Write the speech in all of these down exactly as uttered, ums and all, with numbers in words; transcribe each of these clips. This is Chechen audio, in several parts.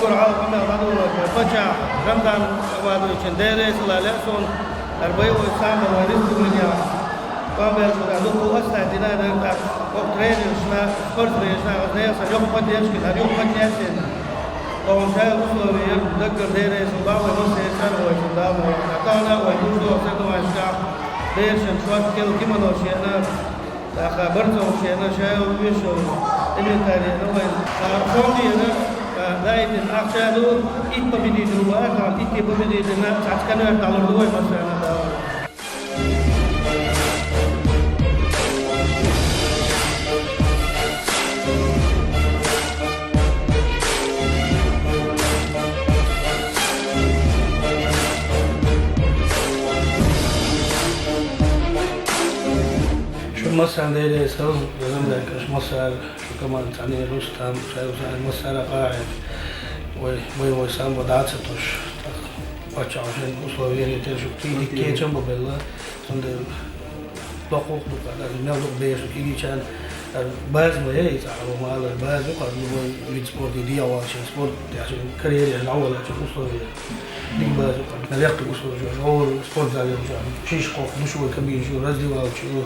Къамел дӀадолалуш вай паччахь Рамзан Агьмадовичан Дела реза хилва лаьа суна, хӀара боевой самбо вай республикехь къамел шу дуккха а схьадина дара, тӀаккха вокху тренершна, спортсменашна, хӀара нехан йоккха поддержка, хӀара юха поднять дина. Оха шайла условия яра, даггара Дела реза хилва вай массеран цӀаргойцу Дала ма вахана. Тахана вай гуш долу соревнованешкахь берашна шортта килла кимоношна еана, тӀаккха борцовкашна еана, шайла вешан инвентарь еана вайна. Ткъа фондера, а, даийтина ахча ду, итт победитель ву аьлла, итт победительна цхьацца конверт дӀалур ду вай массарна а. Шу массарна Дела реза хилва, Рамзан, шу массара, шу команда цхьаьна, Рустам, шайла, шайла массара а къахьега. Вай, вай, вай самбо дӀа ца тосуш, тӀаккха паччахьо шен условия яра, шу кхин дика кечам бан белла, цундела доккха гӀуллакх ду-кх, даже мел дукха бераш ду кегийчарна, даже база ма яй, цхьа хӀума ала, база ю-кх, любой вид спорта дӀаволлучун, спорт деш, карьера дӀаволлучун условия. Дика база ю-кх, мел яккхий условия, хӀора спортзал йолчу, шиш-кхо душевой кабинаш ю, раздевалка ю,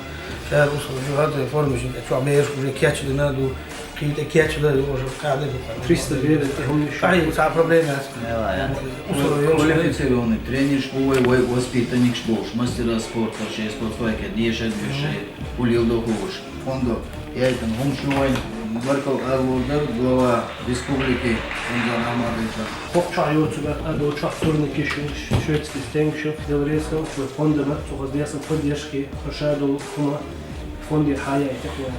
шайла условия ю, хӀара тайпа формаш ю, чохь бераш уже кечдина ду, кхин тӀе кечдина ду, уже кхаьа ду-кх. Триста беран тӀе хӀума ю. Ай, цхьа проблема яц. Условия йолуш. Квалифицированный тренерш бу вай, вай воспитанникаш болуш, мастера спорта, шайн спортфакет дешар беш, шайн уллехь дохуш. Фондо яйтина хӀумаш ю вайн, баркалла ала лур дара глава республики Рамзан Ахмадовича. ХӀокху чохь йоцург а ду, чохь турникаш ю, шведский стенга ю, Дела реза хилва, вай фондана, цо хаза десна поддержка, хӀара ша долу хӀума фонде хьаяйтина вайна.